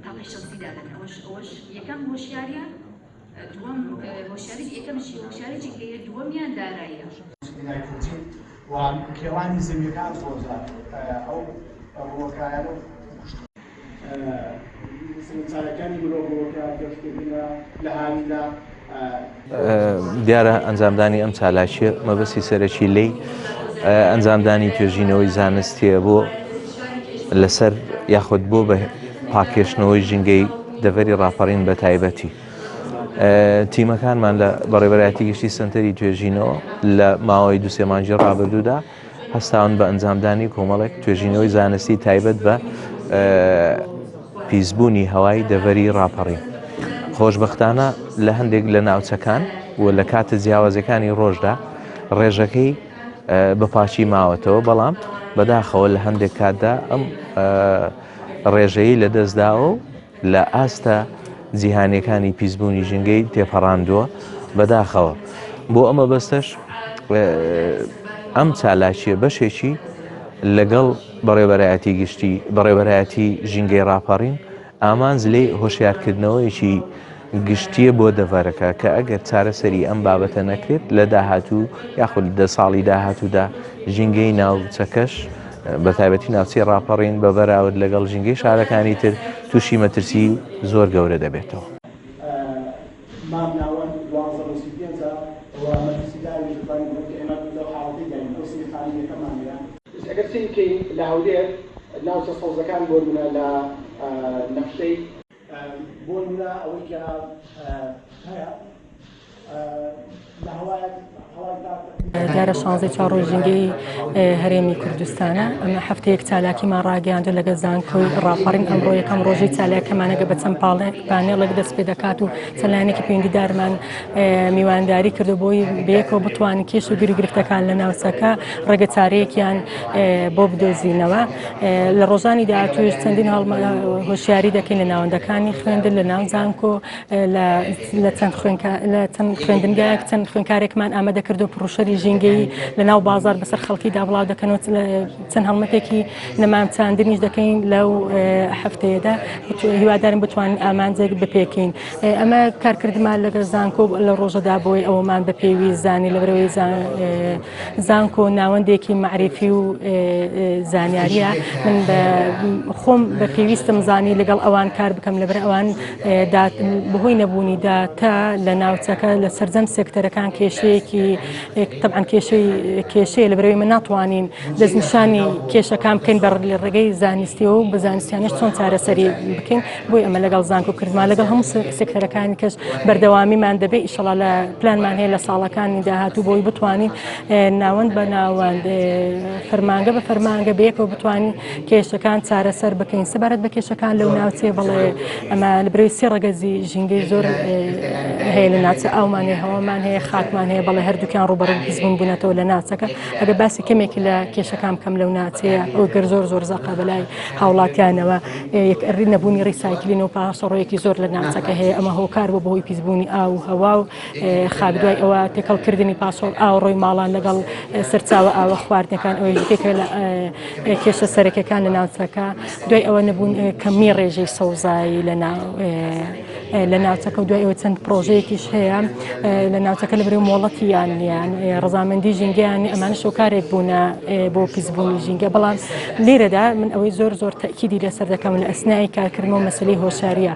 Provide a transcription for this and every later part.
تاقی شەمسی دادەنێن ئەوەش ئەوەش یەکەم هۆشیاریە دووەم هۆشیاری یەکەم هۆشیاری ژینگەیە دووەمیان داراییە. نایترۆجین و کێڵانی زەویەکان زۆرجار ئەو ڕووەکایانە و کوشتن. چالاکیانی مرۆڤەوە کە گەشتکردنە لە هاویندا. دیارە ئەنجامدانی ئەم چالاکیە مەبەستی سەرەکی لێی ئەنجامدانی توێژینەوەی زانستیە بۆ لەسەر یاخود بۆ بە پاکێشنەوەی ژینگەی دەڤەری ڕاپەڕین بە تایبەتی. تیمەکانمان لە بەڕێوەبەرایەتی گشتی سەنتەری توێژینەوە لە ماوەی دوسێ مانگی ڕابردوودا هەستاون بە ئەنجامدانی کۆمەڵێک توێژینەوەی زانستی تایبەت بە پیسبوونی هەوای دەڤەری ڕاپەڕین. خۆشبەختانە لە هەندێک لە ناوچەکان و لە کاتە جیاوازەکانی ڕۆژدا ڕێژەکەی بە پاکی ماوەتەوە بەڵام بەداخەوە لە هەندێک کاتدا ئەم ڕێژەیی لەدەستداوە و لە ئاستە جیهانیەکانی پیسبوونی ژینگەی تێپەڕاندووە بەداخەوە بۆ ئەمە بەستەش ئەم چالاکیە بەشێکی لەگەڵ بەڕێوەبەرایەتی گشتی بەڕێوەبەرایەتی ژینگەی ڕاپەڕین ئامانج لێی هۆشیارکردنەوەیەکی گشتیە بۆ دەڤەرەکە کە ئەگەر چارەسەری ئەم بابەتە نەکرێت لە داهاتوو یاخود دە ساڵی داهاتوودا ژینگەی ناوچەکەش بە تایبەتی ناوچەی ڕاپەڕین بە بەراورد لەگەڵ ژینگەی شارەکانی تر تووشی مەترسی زۆر گەورە دەبێتەوە. مام ناوەند 12 بۆ 35 ە و مەترسیداریش دەتوانین بڵێین کە ئێمە لەو حاڵەتەی داین ئەو سێ خاڵی یەکەممان هەیە. ئەگەر سەیر بکەین لە هەولێر ناوچە سەوزەکان بۆ نمونە لە نەخشەی. بۆ نمونە ئەوەی کە هەیە لە هەوایەک هەوای پاک. دیارە شانزەی چوار ڕۆژی ژینگەی هەرێمی کوردستانە ئەمە هەفتەیەک چالاکیمان ڕاگەیاندو لەگەڵ زانکۆی ڕاپەڕین ئەمڕۆ یەکەم ڕۆژی چالاکەمانەگە بە چەند پانێڵێک دەست پێ دەکات و چەند لایەنێکی پەیوەندیدارمان میوانداری کردو بۆی بەیەکەوە بتوانین کێش و گیروگرفتەکان لە ناوچەکە ڕێگە چارەیەکیان بۆ بدۆزینەوە لە ڕۆژانی داهاتووش چەندین هۆشیاری دەکەین لە ناوەندەکانی خوێندن لە ناو زانکۆ لە چەند لە چەند خوێندنگایەک چەند خوێنکارێکمان ئامادە کردو پڕوشەری ژینگەیی لە ناو بازار بەسەر خەڵکیدا بڵاو دەکەنەوە چەند هەڵمەتێکی نەمام چاندنیش دەکەین لەو هەفتەیەدا هیوادارم بتوانین ئامانجێک بپێکین ئەمە کارکردمان لەگەڵ زانکۆ لە ڕۆژەدا بۆی ئەوەمان بە پێویست زانی لەبەرەوەی زانکۆ ناوەندێکی مەعریفی و زانیاریە من بە خۆم بە پێویستم زانی لەگەڵ ئەوان کار بکەم لەبەر ئەوان بەهۆی نەبوونی داتا لە ناوچەکە لە سەرجەم سێکتەرەکان کێشەیەکی تەبعەن کێشەی کێشەیە لەبەرەوەی من ناتوانین دەستنیشانی کێشەکان بکەین بە ڕێگەی زانستیەوە و بە زانستیانەش چۆن چارەسەری بکەین بۆی ئەمە لەگەڵ زانکۆ کردمان لەگەڵ هەموو سێکتەرەکانی کەش بەردەوامیمان دەبێت ئیشەڵا لە پلانمان هەیە لە ساڵەکانی داهاتوو بۆی بتوانین ناوەند بە ناوەند فەرمانگە بە فەرمانگە بەیەکەوە بتوانین کێشەکان چارەسەر بکەین سەبارەت بە کێشەکان لەو ناوچەیە بەڵێ ئەمە لە برەوی سێ ڕەگەزی ژینگەی زۆر هەیە لە ناوچە ئاومان هەیە هەوامان هەیە خاکمان هەیە بەڵێ هەردووکیان ڕووبەڕووی پیسبوون بوونەتەوە لە ناوچەکە ئەگەر باسی کەمێکی لە کێشەکان بکەم لەو ناوچەیە ئەو گەر زۆر زۆر زەقە بەلای هاوڵاتیانەوە نەبوونی ڕیسایکلین و پاشەڕۆیەکی زۆر لە ناوچەکە هەیە ئەمە هۆکار بوو بەهۆی پیسبوونی ئاو و هەوا و خاک دوای ئەوە تێکەڵکردنی پاشەڕ ئاوەڕۆی ماڵان لەگەڵ سەرچاوە ئاوە خواردنەکان ئەوەیش یەکێکە لە کێشە سەرەکیەکان لە ناوچەکە دوای ئەوە نەبوون کەمی ڕێژەی سەوزایی لە ناو لە ناوچەکە و دوای ئەوە چەند پرۆژەیەکیش هەیە لە ناوچەکە لە بەرەو مۆڵەتیان نیان ڕزامەندی ژینگەیان ئەمانە شۆکارێک بوونە بۆ پیسبوونی ژینگە بەڵام لێرەدا من ئەوەی زۆر زۆر تەکیدی لەسەر دەکەم لە ئەسنای کارکردنەوە مەسلەی هۆشاریە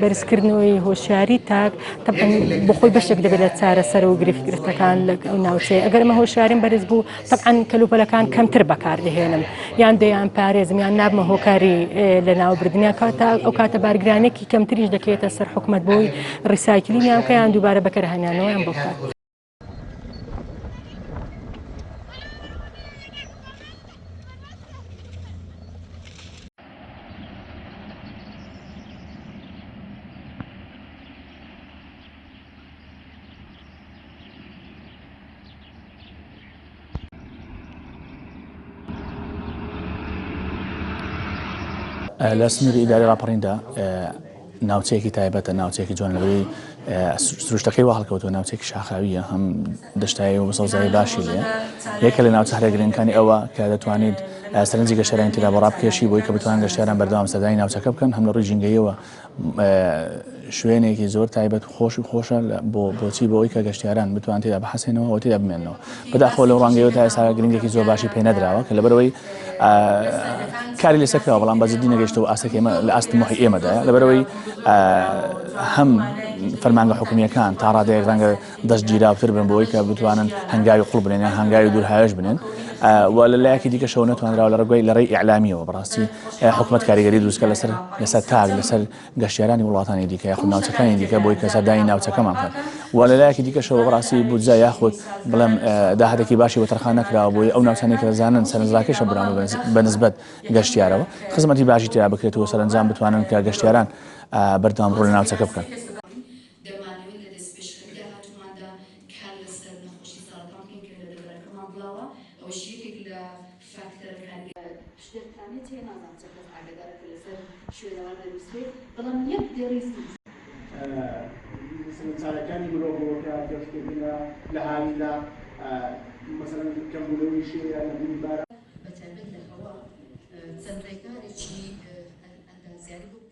بەرزکردنەوەی هۆشیاری تاک تەبعەن بۆ خۆی بەشێک دەبێت لە چارەسەر و گرفت گرفتەکان لە ناوچەیە ئەگەر ئەمە هۆشیاریم بەرز بوو تەبعەن کەلوپەلەکان کەمتر بەکاردەهێنم یان دەیان پارێزم یان نابمە هۆکاری لە ناوبردنیان کاتە ئەو کاتە بارگرانێکی کەمتریش دەکەوێتە سەر حکومەت بۆی ڕیسایکلینیان بکە یان دووبارە بەکارهێنانەوەیان بۆ بکات. لە سنووری ئیداری ڕاپەڕیندا ناوچەیەکی تایبەتە ناوچەیەکی جوان لەبەری سروشتەکەی وا هەڵکەوتووە ناوچێکی شاخاویە هەم دەشتایی و سەوزایی باشی لێ یەکە لە ناوچە هەرە گرنگەکانی ئەوە کە دەتوانیت سەرنجی گەشتیارانی تێدا بۆ ڕابکێشی بۆی کە بتوانن گەشتیاران بەردەوام سەردانی ناوچەکە بکەن هەم لە ڕووی ژینگەیەوە شوێنێکی زۆر تایبەت و خۆش و خۆشە بۆ بۆچی بۆی کە گەشتیاران بتوان تێدا بحەسێنەوە و تێدا بمێنەوە بەداخەوە لەو ڕوانگەیەوە تا ئێستا گرنگێکی زۆر باشی پێ نەدراوە کە لەبەرەوەی کاری لەسەر کراوە بەڵام بە جدی نەگەیشتەوە ئاستێک ئێمە لە ئاست موحی ئێمەدایە لەبەرەوەی هەم فەرمانگە حکومییەکان تا ڕادەیەک ڕەنگە دەست گیراوتر بن بۆی کە بتوانن هەنگاوی قوڵ بنێن یان هەنگاوی دوورهاوێژ بنێن و لە لایەکی دیکەشەوە نەتوانراوە لە ڕێگەی لە ڕێی ئیعلامیەوە بەڕاستی حکومەت کاریگەری دروستکە لەسەر لەسەر تاک لەسەر گەشتیارانی وڵاتانی دیکە یاخود ناوچەکانی دیکە بۆی کە سەردانی ناوچەکەمان بکەن و لە لایەکی دیکەشەوە بەڕاستی بودجە یاخود بڵێم داهاتێکی باشی بۆ تەرخان نەکراوە بۆی ئەو ناوچانەی کە دەزانن سەرنجڕاکێشە برام بە نسبەت گەشتیارەوە خزمەتی باشی تێدا بکرێت و سەرەنجام بتوانن کە گەشتیاران بەردەوام ڕوو لە ناوچەکە بکەن. دەمانەوێت لە دەستپێشخەری داهاتووماندا کار لەسەر نەخۆشی سەرەتان بکەین کە لە دەڤەرەکەمان بڵاوە، ئەوەش یەکێک لە فاکتەرە کاریگەرەکانە. پشدەرتانێت هەیە نازانم چەند کەس ئاگادارە کە لەسەر شوێنەوار دەنووسرێت، بەڵام یەک دێڕی زوو. مەسەلەن چالاکیانی مرۆڤەوە کە گەشتکردنە لە هاویندا مەسەلەن کەمبوونەوەی شێ یان نەبوونی باران. بەتایبەت لە هەوا چەند ڕێکارێکی ئەندازیاری بۆ.